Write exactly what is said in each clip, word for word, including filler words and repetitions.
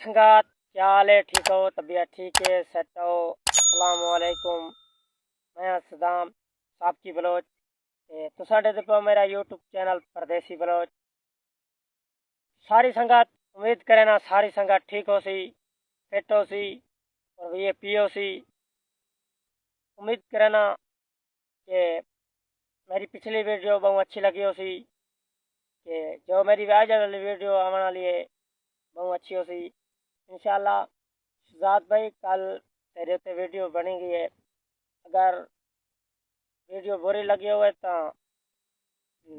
سنگت، کیا حال ہے؟ ٹھیک ہو؟ طبیعت ٹھیک ہے؟ سیٹ ہو؟ السلام علیکم، میں ہاں صدام سابقی بلوچ، تے تساں ݙیہدے پئے ہو میرا یوٹیوب چینل پردیسی بلوچ۔ ساری سنگت، امید کرینا ساری سنگت ٹھیک ہوسی، فٹ ہوسی اور وی اے پی ہوسی۔ امید کرینا کہ میری پچھلی ویڈیو ٻہوں اچھی لڳی ہوسی، کہ جو میری اڄ والی ویڈیو آوݨ والی ہے، ٻہوں اچھی ہوسی۔ انشاءاللہ شہزاد بھائی، کل تیݙے اتے ویڈیو بݨی ڳئی ہے، اگر ویڈیو بری لڳی ہووے تاں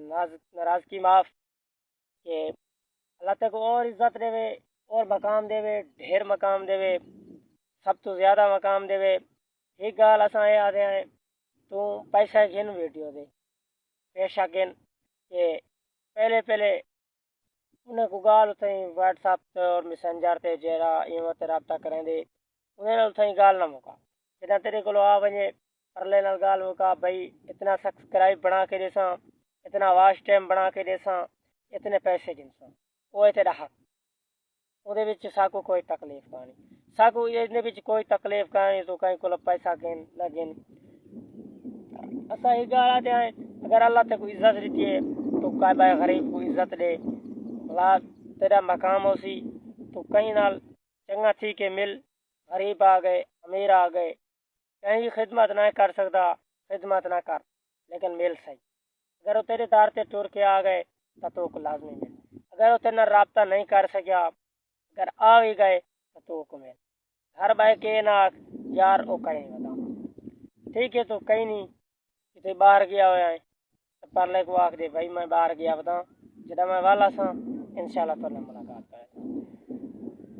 ناز-، ناراضگی معاف۔ کہ اللہ تیکوں اور عزت ݙیوے، اور مقام ݙیوے، ڈھیر مقام ݙیوے، سب توں زیادہ مقام ݙیوے۔ ہک ڳالھ اساں اے آہدے ہیں، توں پیسہ گھن ویڈیو دے، پیسہ گھن۔ کہ پہلے پہلے انہیں کوں ڳالھ اتھائیں واٹس ایپ تے اور میسنجر تے جیڑھا ایمو تے رابطہ کریندے، انہیں نال اتھائیں ڳالھ نہ مکا۔ جݙاں تیݙے کولوں آ ونڄے، پرلے نال ڳالھ مکا، بھئی اتنا سبسکرائب بݨا کے ݙیساں، اتنا واچ ٹائم بݨا کے ݙیساں، اتنے پیسے گھنساں۔ او ہے تیݙا حق۔ اوندے وچ ساکوں کوئی تکلیف کائنی۔ ساکوں ایندے وچ کوئی تکلیف کائنی، توں کہیں کولوں پیسہ گھن نہ گھن۔ اساں ہک ڳالھ آہدے ہیں، اگر اللہ تیکوں عزت ݙتی ہے، توں کعبہ غریب کوں عزت ݙے۔ بھلا تیݙا مقام ہوسی، توں کہیں نال چنڳا تھی کے مل، غریب آ ڳئے، امیر آ ڳئے، کہیں دی خدمت نہ کر سڳدا، خدمت نہ کر، لیکن مل صحیح۔ اگر او تیݙے در تے ٹر کے آ ڳئے تاں توں اوکوں لازمی مل۔ اگر او تیݙے نال رابطہ نہیں کر سڳیا، اگر آ وی ڳئے تاں توں اوکوں مل۔ گھر ٻہہ کے نہ آکھ، یار او کہیں ودا۔ ٹھیک ہے، توں کہیں نہیں، کتے ٻاہر ڳیا ہویا ہے، تاں پرلے کوں آکھ ݙے، بھائی میں ٻاہر ڳیا وداں، جݙاں میں ول آساں، انشاءاللہ تہاݙے نال ملاقات کرے۔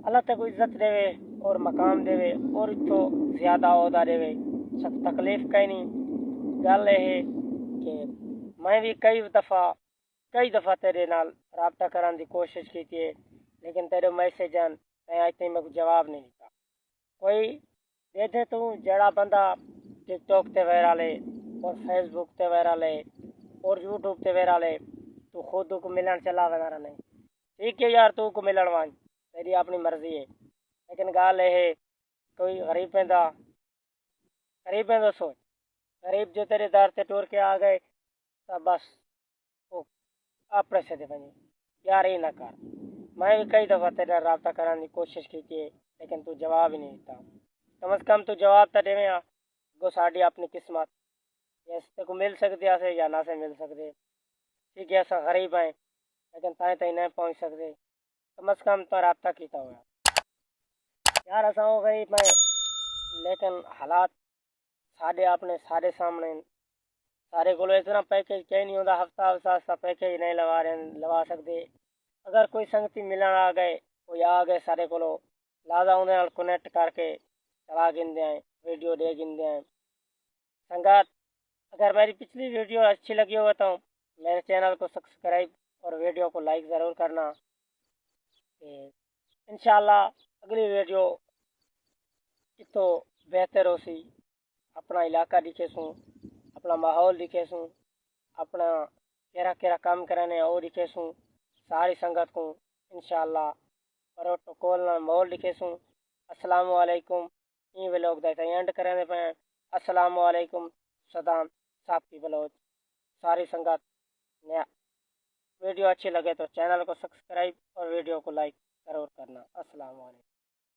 اللہ تیکوں عزت ݙیوے اور مقام ݙیوے اور اتھوں زیادہ عہدہ ݙیوے، ساکوں تکلیف کائنی۔ ڳالھ اے ہے کہ میں وی کئی دفعہ، کئی دفعہ تیݙے نال رابطہ کرݨ دی کوشش کیتی ہے، لیکن تیݙے میسج ہن، تیں اڄ تئیں میکوں جواب نہیں ݙتا۔ کوئی ݙیدھے توں جیڑھا بندہ ٹک ٹاک تے وائرل ہے اور فیس بک تے وائرل ہے اور یوٹیوب تے وائرل ہے، توں خود اوکوں ملݨ چلا ویندے رہندیں۔ ٹھیک ہے یار، توں اوکوں ملݨ ونڄ، تیݙی اپݨی مرضی ہے، لیکن ڳالھ اے ہے، کوئی غریبیں دا، غریبیں دا سوچ۔ غریب جو تیݙے در تے ٹر کے آ ڳئے، تاں بس او اپݨے سدھے ونڄے، یار اے نہ کر۔ میں وی کئی دفعہ تیݙے نال رابطہ کرݨ دی کوشش کیتی ہے، لیکن توں جواب ہی نہیں ݙتا۔ کم از کم توں جواب تاں ݙیویں ہا، اڳوں ساݙی اپݨی قسمت، یا تیکوں مل سڳدے ہاسے یا نہ سے مل سڳدے۔ ٹھیک ہے، اساں غریب ہیں، لیکن تائیں تائیں نہ پہنچ سڳدے۔ کم از کم تاں رابطہ کیتا ہویا۔ یار اساں او غریب ہیں، لیکن حالات ساݙے اپݨے ساݙے سامݨے ہن۔ ساݙے کولوں اتنا پیکیج کہیں نہیں ہوندا، ہفتہ ہفتہ اساں پیکیج نہیں لوا رہے، لوا سڳدے۔ اگر کوئی سنگتی ملݨ آ ڳئے، کوئی آ ڳئے ساݙے کولوں، لہذا اوندے نال کنیکٹ کر کے چلا گھندے ہیں، ویڈیو ݙے گھندے ہیں۔ سنگت، اگر میری پچھلی ویڈیو اچھی لگی ہووے تو میرے چینل کو سبسکرائب اور ویڈیو کو لائک ضرور کرنا۔ تے انشاءاللہ اڳلی ویڈیو اتھوں بہتر ہوسی۔ اپݨا علاقہ ݙکھیسوں، اپݨا ماحول ݙکھیسوں، اپݨا کیڑھا کیڑھا کم کریندے ہیں او ݙکھیسوں۔ ساری سنگت کوں انشاءاللہ پروٹوکول نال ماحول ݙکھیسوں۔ السلام علیکم۔ ایں ولاگ دا اتھاں اینڈ کریندے پئے ہیں۔ السلام علیکم، صدام سابقی بلوچ۔ ساری سنگت نے ویڈیو اچھی لگے تو چینل کو سبسکرائب اور ویڈیو کو لائک ضرور کرنا۔ السلام علیکم۔